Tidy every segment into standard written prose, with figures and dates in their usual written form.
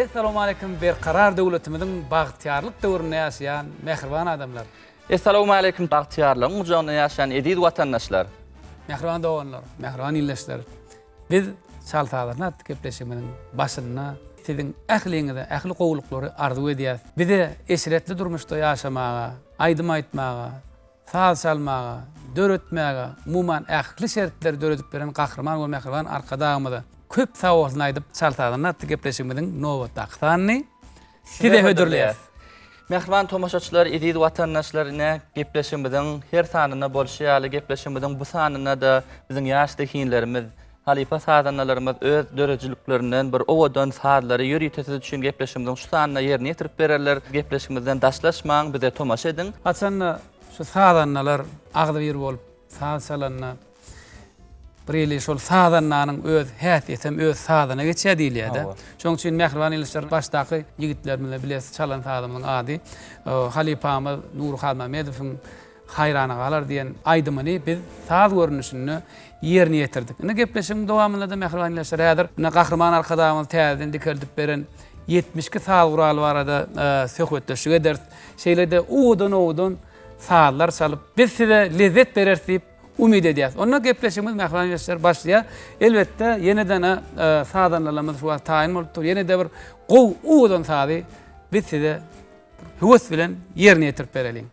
Essalawmaleýkim Berkarar döwletimiziň bagtyýarlyk döwründe ýaşaýan mähriban adamlar! Essalawmaleýkim bagtyýarlygyň gujagynda ýaşaýan eziz watandaşlar! Mähriban doganlar, mähriban ildeşler! Biz Çal sazanda atly gepleşigimiziň başynda siziň ähliňize ähli gowulyklary arzuw edýäs. Bize eşretli durmuşda ýaşamaga, aýdym aýtmaga, saz çalmaga, döretmäge, umuman ähli şertleri döredip beren Gahryman we mähriban Arkadagymyza köp sag bolsun aýdyp, Çal sazanda atly gepleşigimiziň nobatdaky sanyny size hödürleýäs. Mähriban tomaşaçylar, eziz watandaşlar, ine, gepleşigimiziň her sanynda bolşy ýaly, gepleşigimiziň bu sanynda-da biziň ýaş zehinlerimiz, halypa sazandalarymyz öz döredijiliklerinden bir owadan sazlary ýörite siz üçin gepleşigimiziň şu sanynda ýerine ýetirip bererler. Gepleşigimizden daşlaşmaň, bize tomaşa ediň. Haçanda şu sazandalar agzybir bolup saz çalanda, Bir eli şol sazandanyň öz häsiýetem öz sazyna geçýär diýilýär-de. Şonuň üçin mähriban ildeşler başdaky ýigitlerimize bilesi çalan sazymyzyň ady halypamyz Nury Halmämmedowyň Haýrana galar diýen aýdymyny biz saz görnüşinde ýerine ýetirdik. Indi gepleşigiň dowamynda-da mähriban ildeşler häzir ine Gahryman Arkadagymyz täzeden dikeldip beren 72 saz guraly barada söhbetdeşlik ederis. Şeýle-de owadan-owadan sazlar çalyp biz size lezzet bereris diýip Umyt edýäs. Onda gepleşigimiz mähriban ildeşler başlaýar. Elbetde ýene-de sazandalarymyz şu wagt taýyn bolup dur. Ýene-de bir gowy owadan sazy biz size höwes bilen ýerine ýetirip bereliň.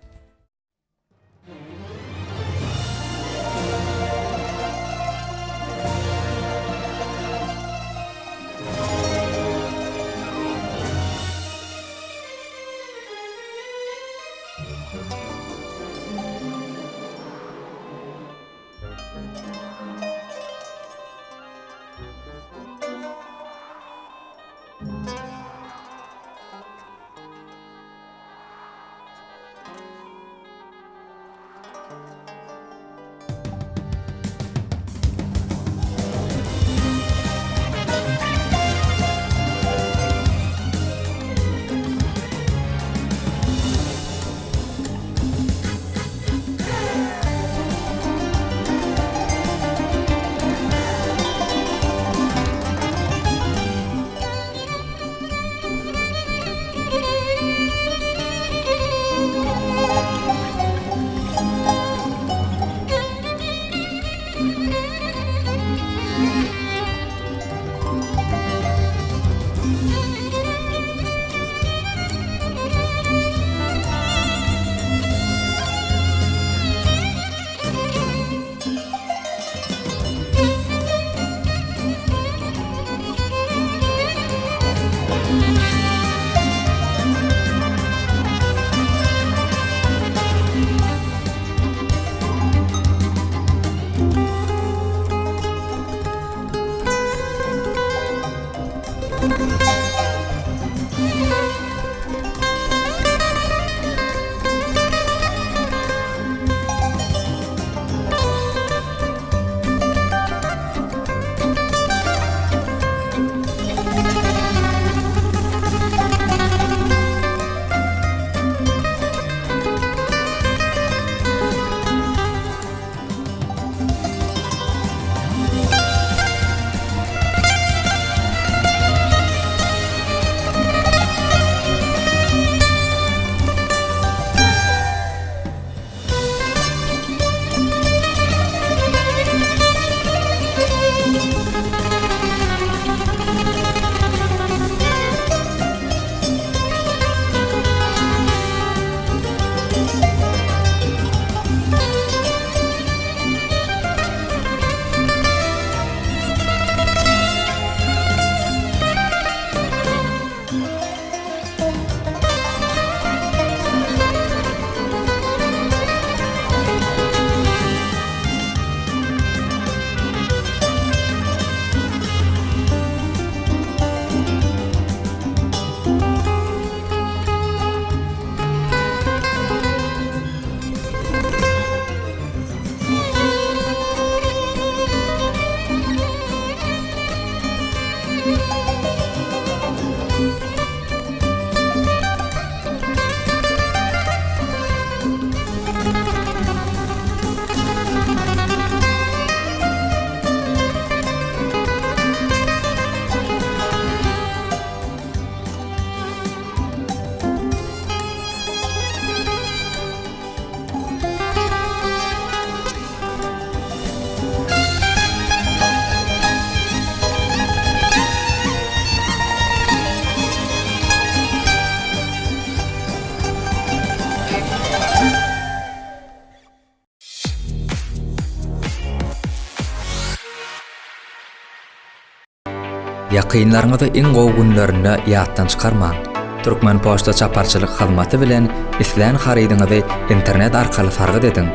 Ýakynlaryňyzy iň gowy günlerinde ýatdan çykarmaň! Türkmenpoçta çaparçylyk hyzmaty bilen islän harydyňyzy internet arkaly sargyt ediň!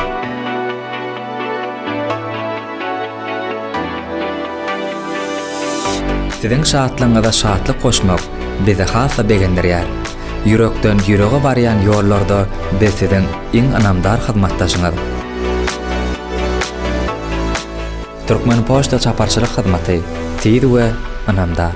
Siziň şatlygyňyza şatlyk goşmak bizi has-da begendirýär. Ýürekden ýürege barýan ýollarda biz siziň iň ynamdar hyzmatdaşyňyz. Türkmenpoçta çaparçylyk hyzmaty, tiz we ynamdar.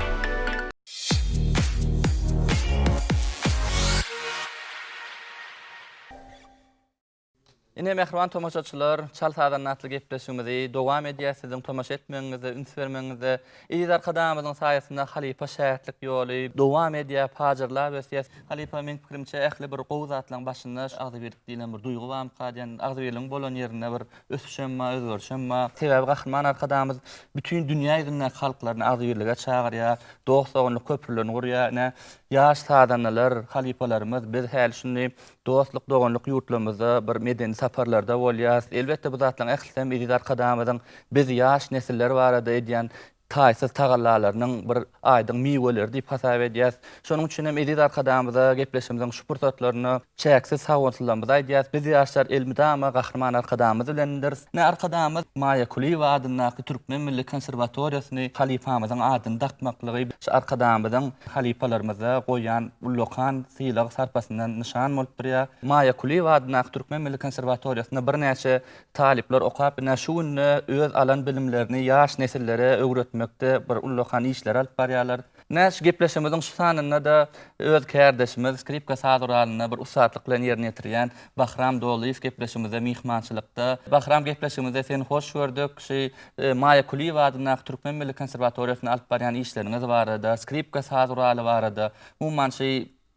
Ine mähriban tomaşaçylar, Çal sazanda atly gepleşigimizi dowam edýäs. Siziň tomaşa etmegiňizde, üns bermegiňizde Eziz Arkadagymyzyň saýasynda halypa şägirtlik ýoly dowam edýär, pajyrlap ösýär. Halypa meň pikirimçe ähli bir gowy zatlaryň başynda şu agzybirlik diýlen bir duýgy barmyka diýen, agzybirligiň bolan ýerinde bir ösüşem bar, özgerişem bar. Sebäbi Gahryman Arkadagymyz bütin dünýä ýüzündäki halklaryny agzybirlige çagyrýar, dost-doganlyk köprülerini gurýar. Ine, ýaş sazandalar, halypalarymyz biz häli-şindi dostluk, doganlyk ýurtlarymyzda bir medeni saparlarda bolýarys. Elbetde, bu zatlaryň ählisi hem eziz Arkadagymyzyň biz ýaş nesiller barada edýän taýsyz tagallalarynyň bir aýdyň miweleri diýip hasap edýäris. Şonuň üçin hem eziz Arkadagymyza gepleşigimiziň şu pursatlarynda çäksiz sagbolsunlarymyzy aýdýarys. Biz ýaşlar elmydama Gahryman Arkadagymyz bilendiris. Ine, Arkadagymyz Maýa Kulyýewa adyndaky Türkmen milli konserwatoriýasyny halypamyzyň adyny dakmaklygy şu Arkadagymyzyň halypalarymyza goýýan ullakan sylag-sarpasyndan nyşan bolup durýar. Maýa Kulyýewa adyndaky Türkmen milli konserwatoriýasynda birnäçe Talyplar okap ine şu günde öz alan bilimlerini ýaş nesillere öwretmekde bir ullakan işleri alyp barýarlar. Ine şu gepleşigimiziň şu sanynda-da öz kärdeşimiz skripka saz guralynda bir ussatlyk bilen ýerine ýetirýän Bahram Dollyýew gepleşigimizde myhmançylykda. Bahram gepleşigimizde seni hoş gördük. Şu Maýa Kulyýewa adyndaky Türkmen milli konserwatoriýasynda alyp barýan işleriňiz barada, skripka saz guraly barada, umuman şu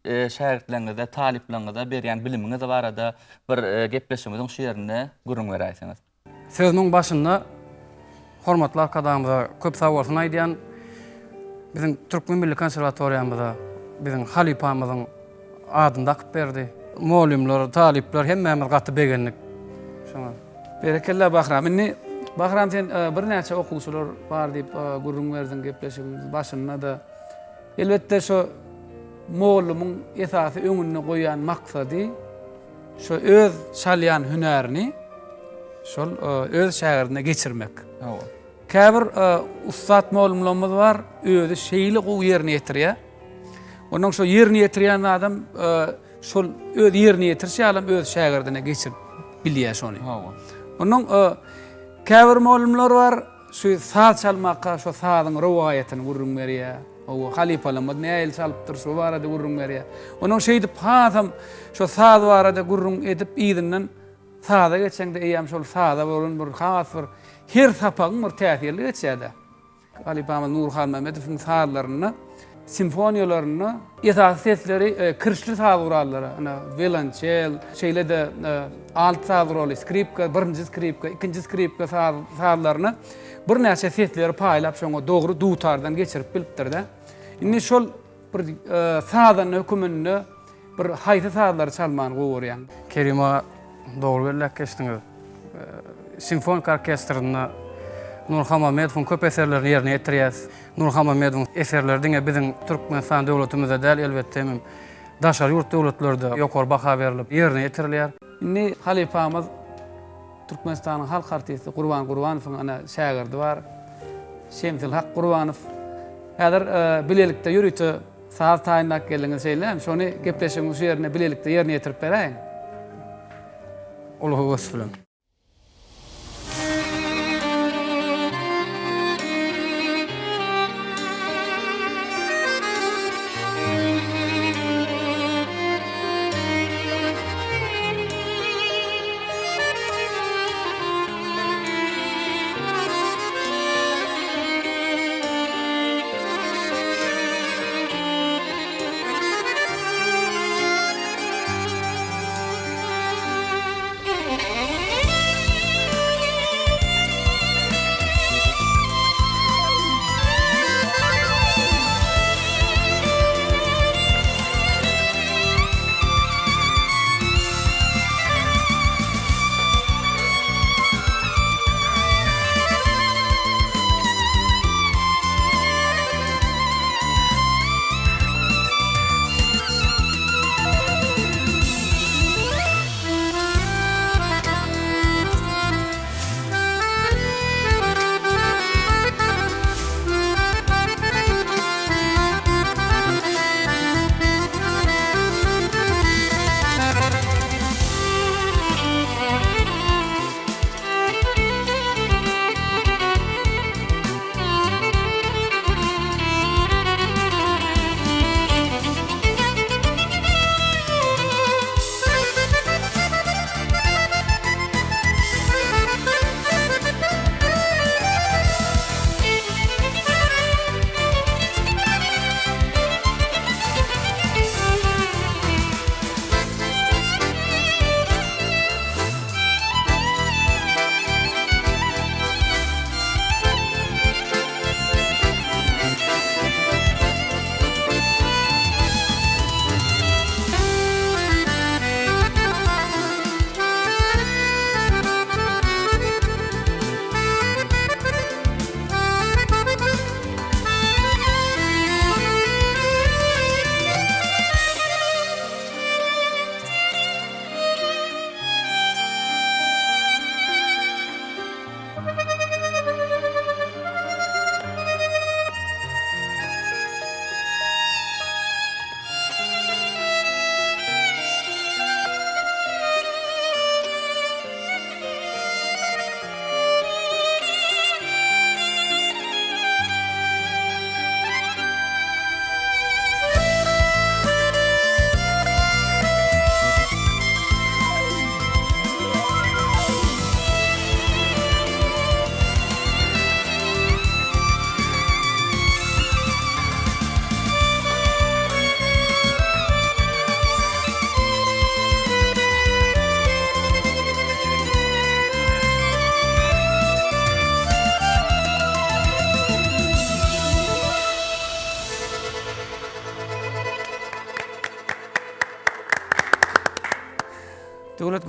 şägirtleriňize, talyplaryňyza berýän bilimiňiz barada bir gepleşigimiziň şu ýerinde gürrüň beräýseňiz. Sözümiň başynda hormatly Arkadagymyza köp sagbolsun aýdýan. Biziň Türkmen milli konserwatoriýamyza biziň halypamyzyň adyny dakyp berdi. Mugallymlar, talyplar hemmämiz gaty begendik şoňa. Berekella Bahram. Indi Bahram sen birnäçe okuwçylar bar diýip gürrüň berdiň gepleşigimiziň başynda-da. Elbetde şo Mugallymyň esasy öňünde goýýan maksady şo öz çalýan hünärini şol öz şägirdine geçirmek. Hawa. Käbir ussat mugallymlarymyz bar, özi şeýle gowy ýerine ýetirýär. Onuň şo ýerine ýetirýän adam şol öz ýerine ýetirişi ýalam öz şägirdine geçirip bilýär şony. Hawa. Onuň käbir mugallymlar bar, Şu saz çalmaka şo sazyň rowaýatyny gürrüň berýär. Hawa, halypalarymyz nähili çalypdyr, şo barada gürrüň berýär. Onuň şeýdip hasam şo saz barada gürrüň edip yzyndan saza geçeňde eýýäm şol saza bolan bir has bir her sapagyň bir täsirli geçýär-de. Halypamyz Nury Halmämmedowyň sazlarynda Simfoniýalarynda esasy sesleri kirişli saz gurallary, ine, wiolonçel, şeýle-de alt saz guraly, skripka, birinji skripka, ikinji skripka saz sazlaryna birnäçe sesleri paýlap, şoňa dogry dutardan geçirip bilipdir-de. Indi şol bir sazanda höküminde bir haýsy sazlary çalmany gowy görýäň? Kerim aga, dogry belläp geçdiňiz. Simfoniki orkestrinde Nury Hamamedowyň köp eserlerini ýerine ýetirýäs. Nury Hamamedowyň eserleri diňe biziň Türkmenistan döwletimizde däl, elbetde hemem daşary ýurt döwletlerde ýokary baha berlip ýerine ýetirilýär. Indi halypamyz Türkmenistanyň halk artisti Gurban Gurbanowyň ana şägirdi bar. Şemsilhak Gurbanow. Häzir bilelikde ýörite saz taýynlap geldiňiz şeýlemi? Şony gepleşigiň şu ýerinde bilelikde ýerine ýetirip beräýiň. Uly höwes bilen.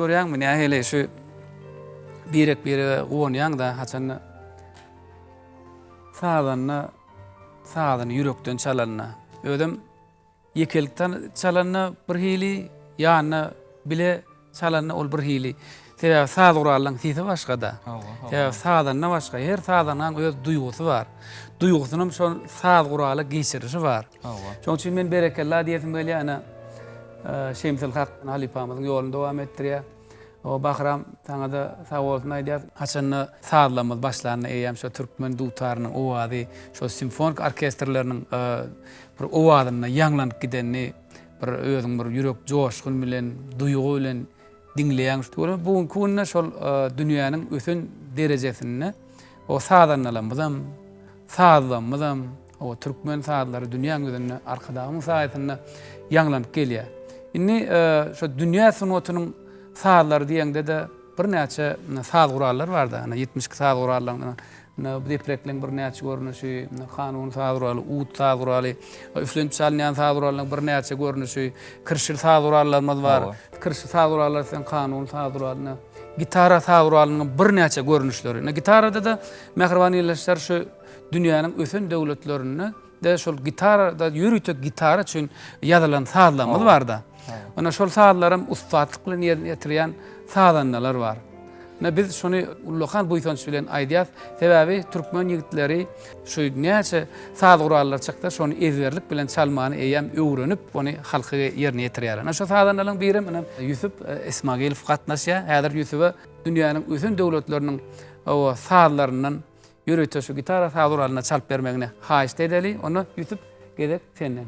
Görýäňmi nähili şu birek-birege guwanýaň-da haçanda sazanda sazyny ýürekden çalanda. Özem Ýekelik çalanda bir hili, ýanyna bile çalanda ol bir hili. Sebäbi saz gurallaryň sesi başga-da. Sebäbi sazanda başga. Her sazandaň öz duýgusy bar. Duýgusynam şol saz gurala geçirişi bar. Şonuň üçin men berekella diýesim gelýär. Ine, Şemsil Hak halypamyzyň ýoluny dowam etdirýär. O Bahram saňa-da sag bolsun aýdýas. Haçanda sazlamyz başlanda eýýäm şo türkmen dutarynyň owazy şo simfonik orkestrleriniň bir owazynda ýaňlanyp gidenini bir özüň bir ýürek joşgun bilen, duýgy bilen diňleýäň. Bu günki günde şol dünýäniň ösen derejesinde o sazandalarymyzam, sazlamyzam, o türkmen sazlary dünýäň ýüzünde Arkadagymyň saýasynda ýaňlanyp gelýär. Indi şo dünýä sungatynyň sazlary diýeňde-de birnäçe saz gurallar bar-da. Ana 72 saz gurallaryň bu deprekliň birnäçe görnüşi, kanun saz guraly, ud saz guraly, üflenip çalynýan saz gurallaryň birnäçe görnüşi, kirşil saz gurallarymyz bar. Kirşil saz gurallary sen kanun saz guralyna, gitara saz guralynyň birnäçe görnüşleri. Ine gitarada-da mähriban ildeşler şu Dünýäniň ösen döwletlerinde de şol gitarada ýörite gitara üçin ýazylan sazlarymyz barda. Ana şol sazlaram ussatlyk bilen ýerine ýetirýän sazandalar bar. Ine biz şony ullakan buýsanç bilen aýdýas. Sebäbi türkmen ýigitleri şu näçe saz gurallary çyksa şony ezberlik bilen çalmany eýýäm öwrenip, ony halka ýerine ýetirýärler. Ine şo sazandalaryň birem ine Ýusup Ismagilow gatnaşýar. Häzir Ýusuba dünýäniň ösen döwletleriniň sazlaryndan Ýörite şu gitara saz guralynda çalyp bermegini haýyşt edeli. Onda Ýusup gezek senden.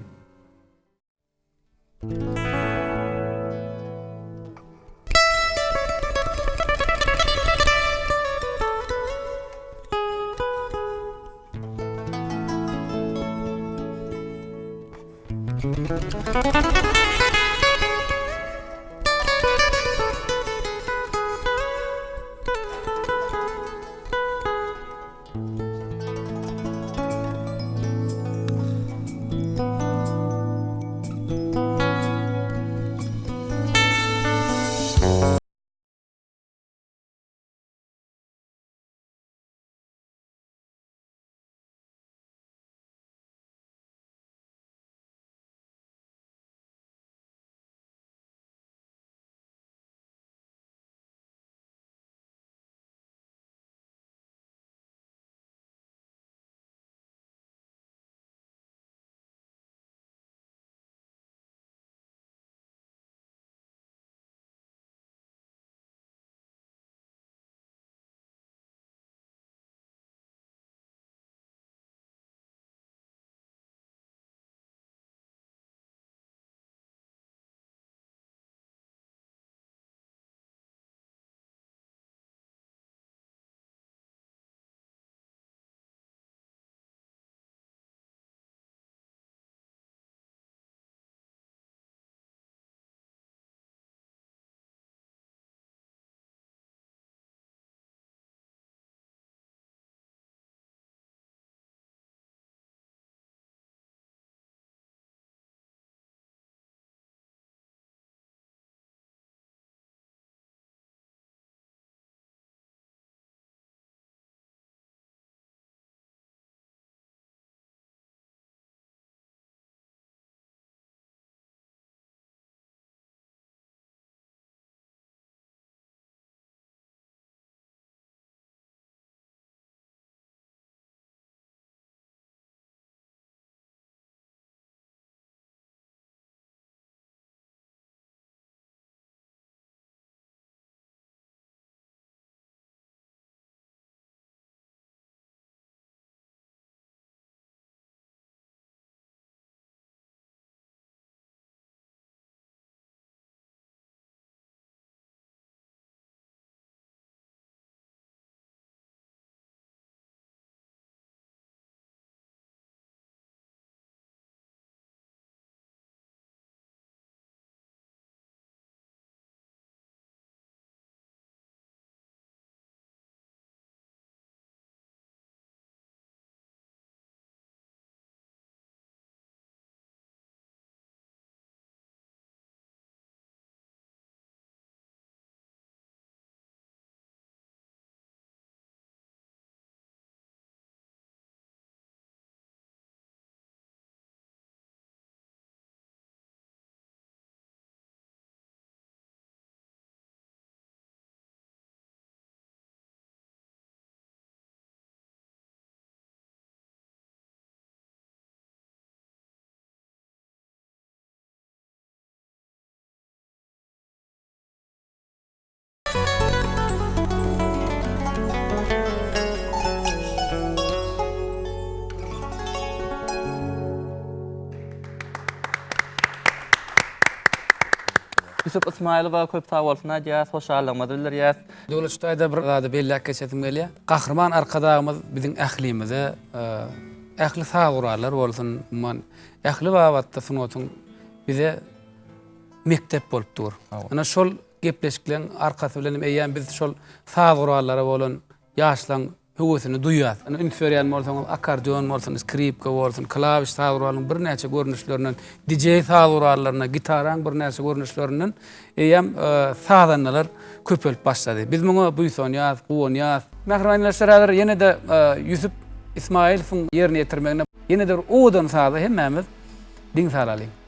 Ýusup Ysmaýylowa köp sag bolsun aýdýas, hoşallygymyzy bildirýäs. Döwlet şu taýda bir zady belläp geçesim gelýär. Gahryman Arkadagymyz biziň ählimize ähli saz gurallar bolsun, umuman ähli babatda sungatyň bize mekdep bolup dur. Ine şol gepleşikleň arkasy bilen hem eýýäm biz şol saz gurallara bolan ýaşlaň höwesini duýýas. Ine üns berýän bolsaňyz akkordeon bolsun, skripka bolsun, klawiş saz guralynyň birnäçe görnüşlerinden, DJ saz gurallaryna, gitaraň birnäçe görnüşlerinden eýýäm sazandalar köpelip başlady. Biz muňa buýsanýas, guwanýas. Mähriban ildeşler häzir ýene-de Ýusup Ismaýylowyň ýerine ýetirmeginde ýene-de bir owadan saza hemmämiz diň salalyň.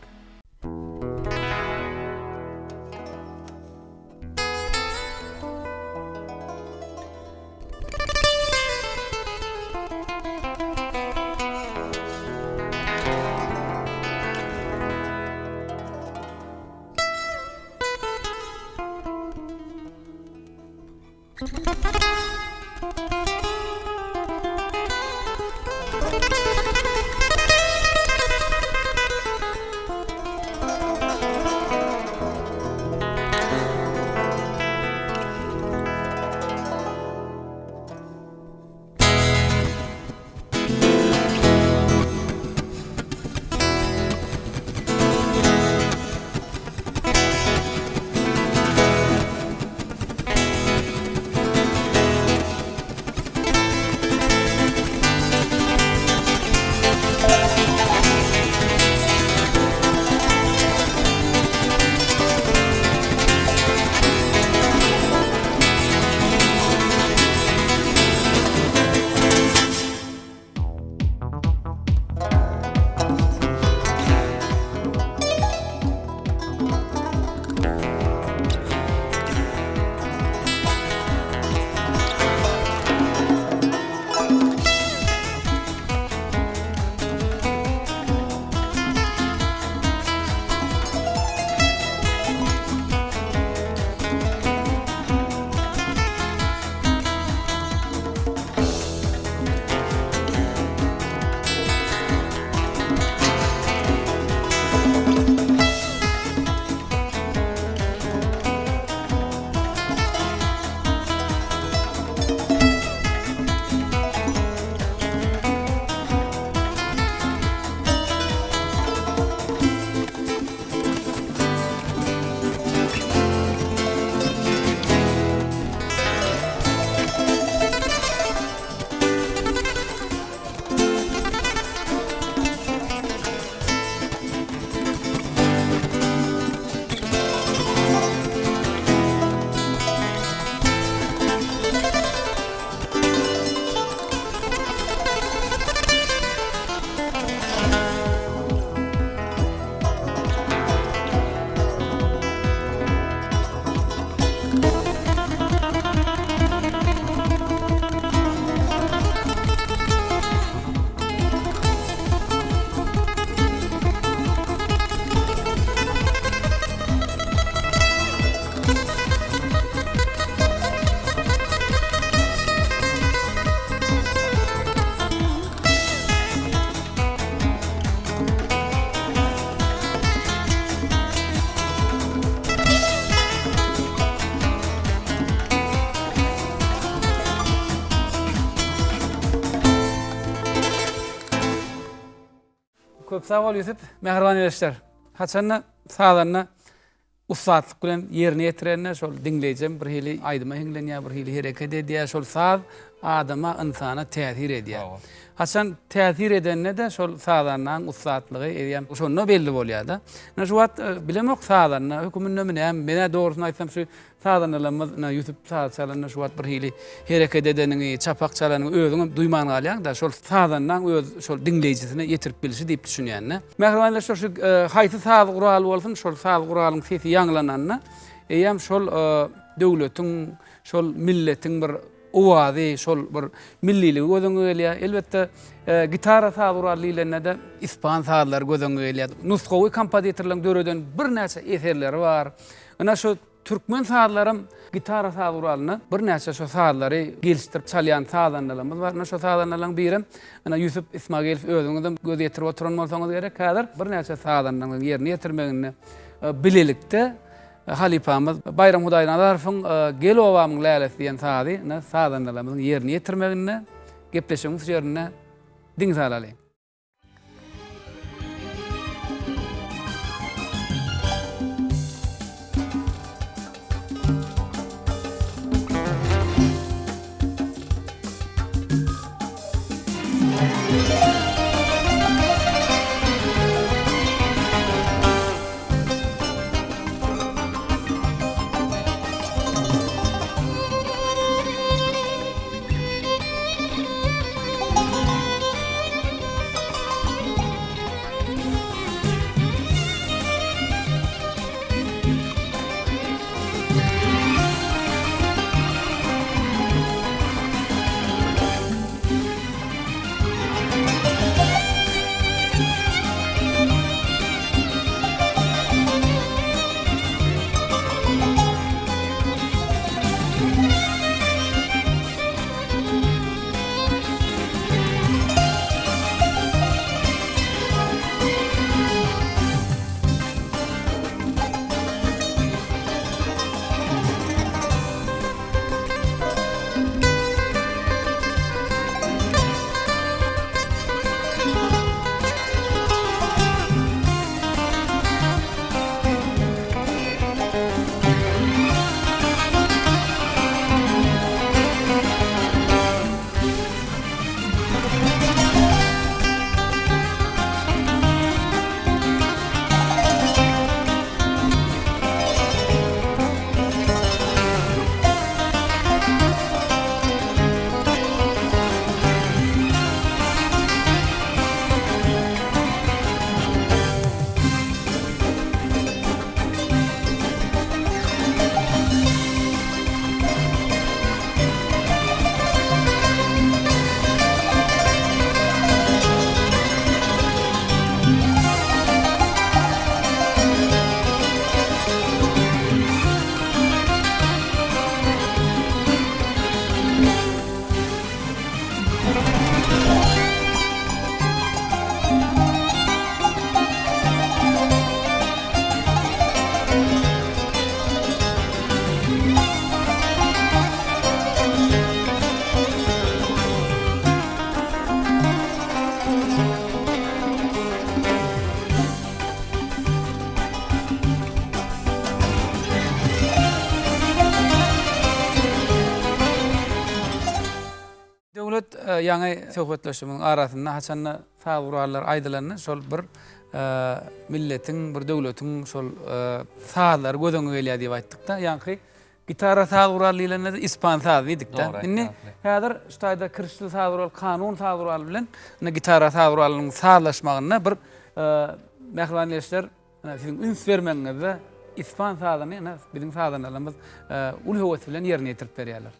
Köp sag bol Ýusup. Mähriban ildeşler. Haçanda sazanda ussatlyk bilen ýerine ýetirende şol diňleýjem bir hili aýdyma hiňlenýär, bir hili hereket edýär. Şol saz adama, ynsana täsir edýär. Haçan täsir edende-de şol sazandaň ussatlygy eýýäm şonda belli bolýar-da. Ine şu wagt e, bilemok sazanda hökümindemi näme, men-ä dogrusyny aýtsam şu sazandalarymyz ine Ýusup saz çalanda şu wagt bir hili hereket edeniňi, çapak çalanyňy özüňem duýman galýaň-da, şol sazandaň öz şol diňleýjisine ýetirip bilşi diýip düşünýän-de. Mähriban ildeşler şu e, haýsy saz guraly bolsun, şol saz guralyň sesi ýaňlananda eýýäm şol e, döwletiň, şol milletiň bir owazy, şol bir milliligi göz öňüňe gelýär. Elbetde, e, gitara saz guraly diýlende-de ispan sazlary göz öňüňe gelýär. Nusgawy kompozitorlaryň döreden birnäçe eserleri bar. Ine şu türkmen sazlaram gitara saz guralyna birnäçe şu sazlary gelişdirip çalýan sazandalarymyz bar. Ine şu sazandalaryň birem ine Ýusup Ismagilow özüňizem göz ýetirip oturan bolsaňyz gerek häzir birnäçe sazandanyň ýerine ýetirmeginde e, bilelikde. Halypamyz Baýram Hudaýnazarowyň Gel obamyň lälesi diýen sazy ine sazandalarymyzyň ýerine ýetirmeginde gepleşigiň şu ýerinde diň salalyň. Döwlet ýaňy söhbetdeşligimiziň arasynda haçanda saz gurallary aýdylanda şol bir milletiň, bir döwletiň şol sazlary göz öňüňe gelýär diýip aýtdykda, ýaňky gitara saz guraly diýlende-de ispan sazy diýdikde. Indi häzir şu taýda kirişli saz guraly, kanun saz guraly bilen indi gitara saz guralynyň sazlaşmagynda bir mähriban ildeşler siziň üns bermegiňizde ispan sazyny biziň sazandalarymyz uly höwes bilen ýerine ýetirip berýärler.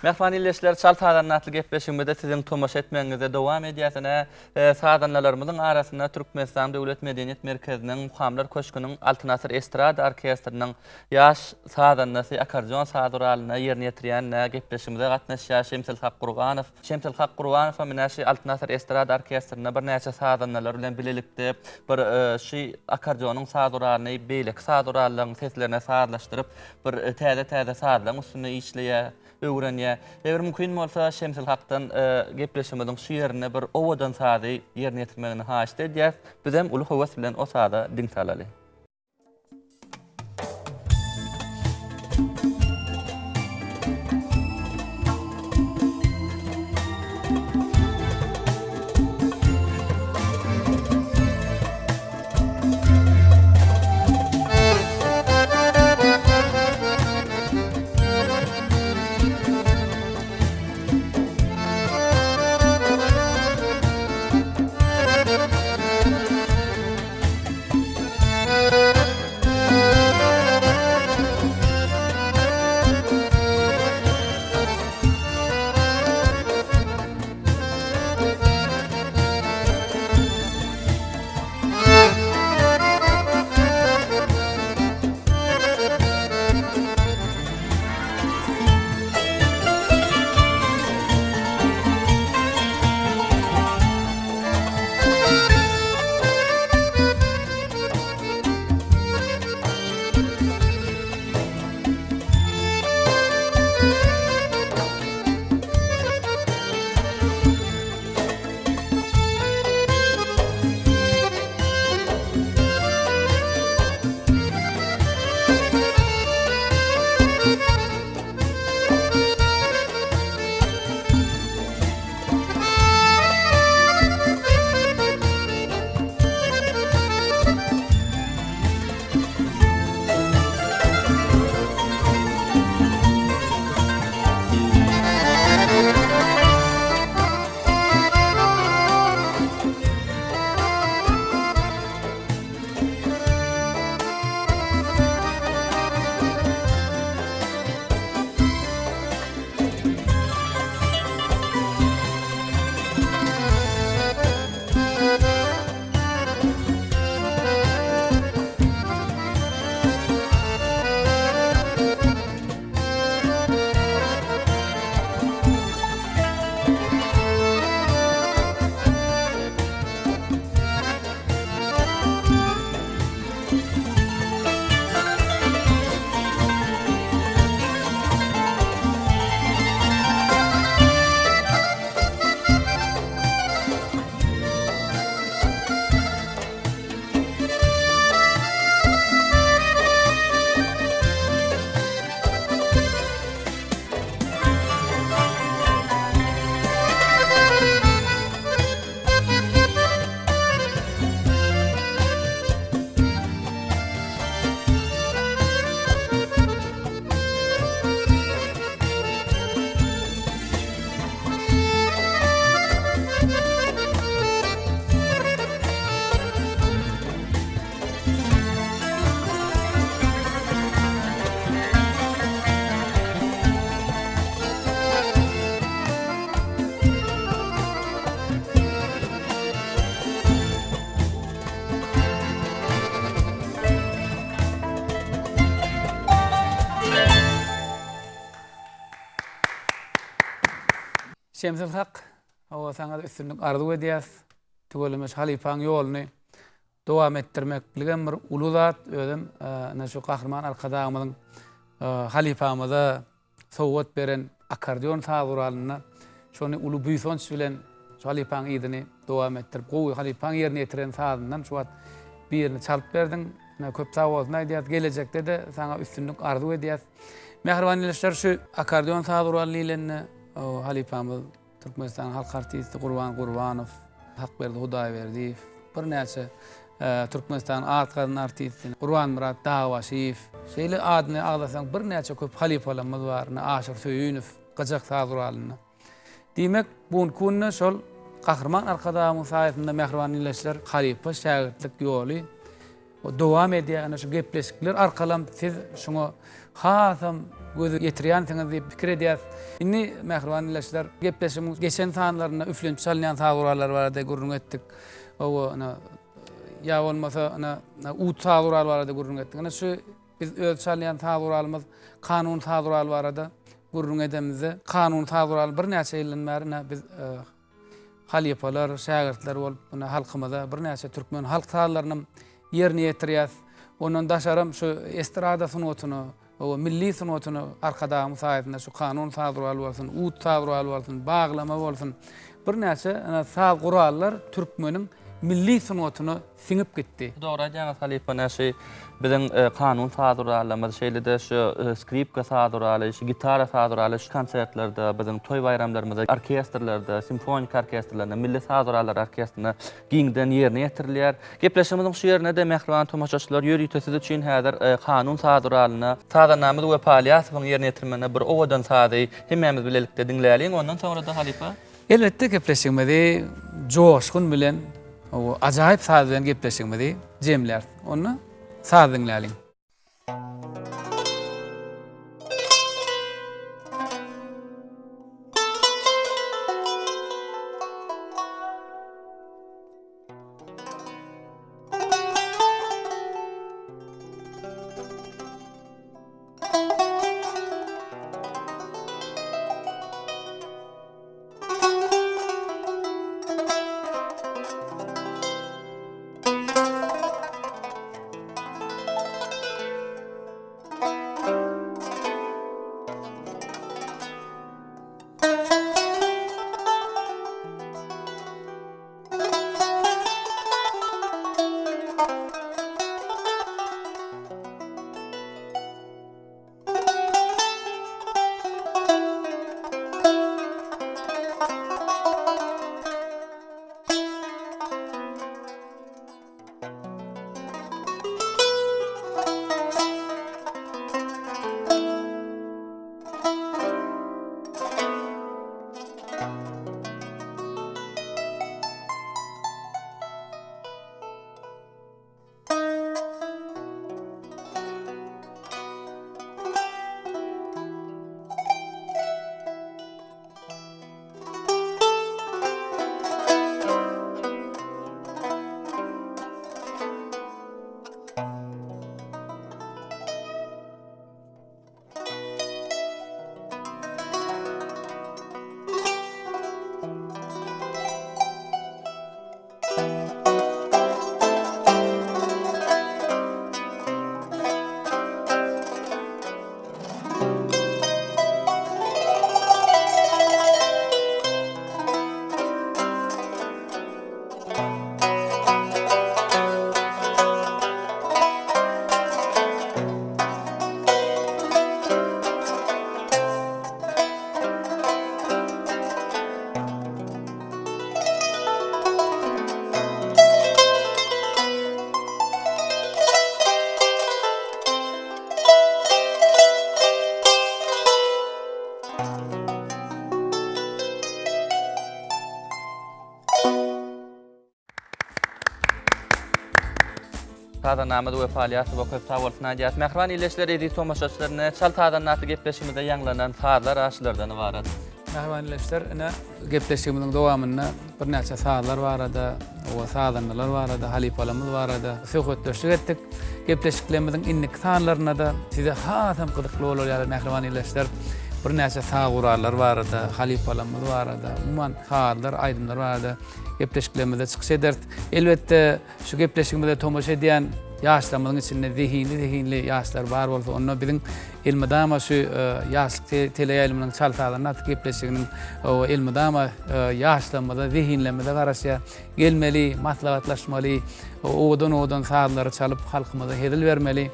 Mähriban ildeşler, Çal sazanda atly gepleşigimizde siziň tomaşa etmegiňizde dowam edýäs. Ine, sazandalarymyzyň arasynda Türkmenistan Döwlet medeniýet merkeziniň Mukamlar köşgüniň Altyn asyr estrada orkestriniň ýaş sazandasy, akkordeon saz guralynda ýerine ýetirýän gepleşigimize gatnaşýar Şemsilhak Gurbanow. Şemsilhak Gurbanow hem ine şu Altyn asyr estrada orkestrinde birnäçe sazandalar bilen bilelikde bir şu akkordeonyň saz guralyny beýleki saz gurallaryň seslerine sazlaşdyryp, bir täze-täze sazlaryň üstünde işleýär, öwrenýär. Eger mümkin bolsa, Şemsilhakdan gepleşigimiziň şu ýerinde bir owadan sazy ýerine ýetirmegini haýyşt edýäs. Bizem uly höwes bilen o saza diň salaly. Şemsilhak, hawa saňa-da üstünlik arzuw edýäs. Tüweleme şu halypaň ýoluny dowam etdirmekligem bir uly zat. Özem ine şu Gahryman Arkadagymyzyň halypamyza sowgat beren akkordeon saz guralynda şony uly buýsanç bilen şu halypaň yzyny dowam etdirip, gowy halypaň ýerine ýetiren sazyndan şu wagt birini çalyp berdiň. Ine köp sag bolsun aýdýas. Gelejekde-de saňa üstünlik arzuw edýäs. Mähriban ildeşler, şu akkordeon saz guraly diýlende halypamyz Türkmenistanyň halk artisti Gurban Gurbanow, Hakberdi Hudaýberdiýew, birnäçe Türkmenistanyň at gazanan artisti Gurbanmyrat Dagbaşyýew, şeýle adyny agzasaň birnäçe köp halypalarymyz bar, ine Aşyr Söýünow gyjak saz guralynda. Diýmek, bu günki günde şol Gahryman Arkadagymyň saýasynda mähriban ildeşler halypa şägirtlik ýoly. dowam edýär. Ana şu gepleşikler arkalam siz şuňa hasam göz ýetirýänsiňiz diýip pikir edýäris. Indi mähriban ildeşler, gepleşigiň geçen sanlarynda üflenip çalynýan saz gurallary barada gürrüň etdik. Hawa, ana ýa bolmasa ana ud saz guraly barada gürrüň etdik. Ana şu biz öz çalýan saz guralymyz kanun saz guraly barada gürrüň edemizde, kanun saz guraly birnäçe ýyldan bäri ine biz halypalar, şägirtler bolup ine halkymyza birnäçe türkmen halk sazlaryny ýerine ýetirýäs. Ondan daşaram şu estrada sungatyny, o milli sungatyny Arkadagymyz saýasynda şu kanun saz guraly bolsun, ud saz guraly bolsun, baglama bolsun, birnäçe saz gurallar türkmeniň milli sungatyna siňip gitdi. Dogry aýdýaňyz halypa näşi biziň kanun saz gurallarymyz şeýle-de şu skripka saz guraly, şu gitara saz guraly şu konsertlerde biziň toý baýramlarymyzda orkestrlerde, simfonik orkestrlerinde, milli saz gurallary orkestrinde giňden ýerine ýetirilýär. Gepleşigimiziň şu ýerinde-de mähriban tomaşaçylar ýörite siz üçin häzir kanun saz guralyna sazandamyz Wepa Alýasowyň ýerine ýetirmeginde bir owadan sazy hemmämiz bilelikde diňläliň. Ondan soňra-da halypa. Elbetde gepleşigimizi joşgun bilen, ajaýyp saz bilen gepleşigimizi jemläris. Onda saz diňläliň. Sazandamyz Wepa Alýasowa köp sag bolsun aýdýarys. Mähriban ildeşler, eziz tomaşaçylar, ine, Çal sazanda atly gepleşigimizde ýaňlanan sazlar aşylardan ybarat. Mähriban ildeşler, ine, gepleşigimiziň dowamynda birnäçe sazlar barada, oba sazandalar barada, halypalarymyz barada söhbetdeşlik etdik. Gepleşiklerimiziň indiki sanlarynda-da size hasam gyzykly bolar ýaly mähriban ildeşler, birnäçe saz gurallar barada, halypalarymyz barada, umuman sazlar, aýdymlar barada gepleşiklerimizde çykyş ederis. Elbetde, şu gepleşigimize tomaşa edýän ýaşlarymyzyň içinde zehinli-zehinli ýaşlar bar bolsa, onda biziň elmydama şu Ýaşlyk teleýaýlymynyň Çal sazanda atly gepleşiginiň elmydama ýaşlarymyza, zehinlerimize garaşýar. Gelmeli, maslahatlaşmaly, owadan-owadan sazlary çalyp, halkymyza hezil bermeli.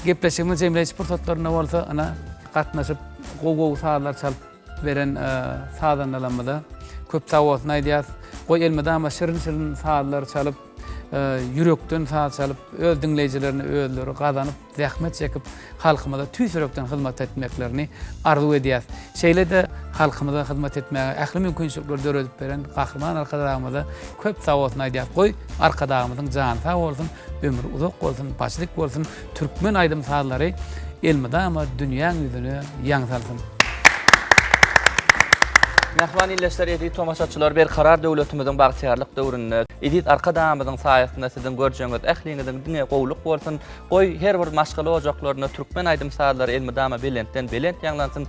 Gepleşigimiziň jemleýji pursatlarynda bolsa, ynha, gatnaşyp, gowy-gowy sazlar çalyp beren sazandalarymyza köp sag bolsun aýdýarys. Goý, elmydama şirin-şirin sazlar çalyp, ýürekden saz çalyp, öz diňleýjilerini özleri gazanyp, zähmet çekip, halkymyza tüýs ýürekden hyzmat etmeklerini arzuw edýäs. Şeýle-de halkymyza hyzmat etmäge ähli mümkinçilikleri döredip beren Gahryman Arkadagymyza köp sag bolsun aýdýas. Goý, Arkadagymyzyň jany sag bolsun, ömri uzak bolsun, başy dik bolsun, türkmen aýdym-sazlary elmydama dünýäň ýüzüne ýaň salsyn. Mähriban ildeşler, eziz tomaşaçylar, Berkarar döwletimiziň bagtyýarlyk döwründe, eziz Arkadagymyzyň saýasynda siziň görjegiňiz ähliňiziň diňe gowulyk bolsun! Goý, her bir maşgala ojaklarynda türkmen aýdym-sazlary elmydama belentden belent ýaňlansyn!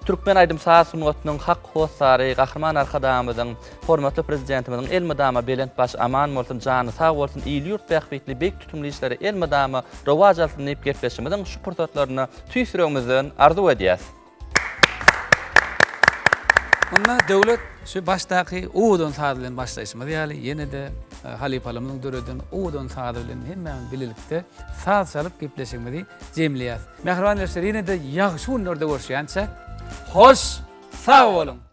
Türkmen aýdym-saz sungatynyň hak hossary Gahryman Arkadagymyzyň, hormatly Prezidentimiziň elmydama belent başy aman bolsun, jany sag bolsun, il-ýurt bähbitli beýik tutumly işleri elmydama rowaç alsyn diýip gepleşigimiziň şu pursatlarynda tüýs ýüregimizden arzuw edýäs. Onda Döwlet şu başdaky owadan saz bilen başlaýşymyz ýaly ýene-de e, halypalarymyzyň döreden owadan sazy bilen hemmämiz bilelikde saz çalyp gepleşigimizi jemleýäs. Mähriban ildeşler ýene-de ýagşy günlerde görüşýänçä hoş sag boluň!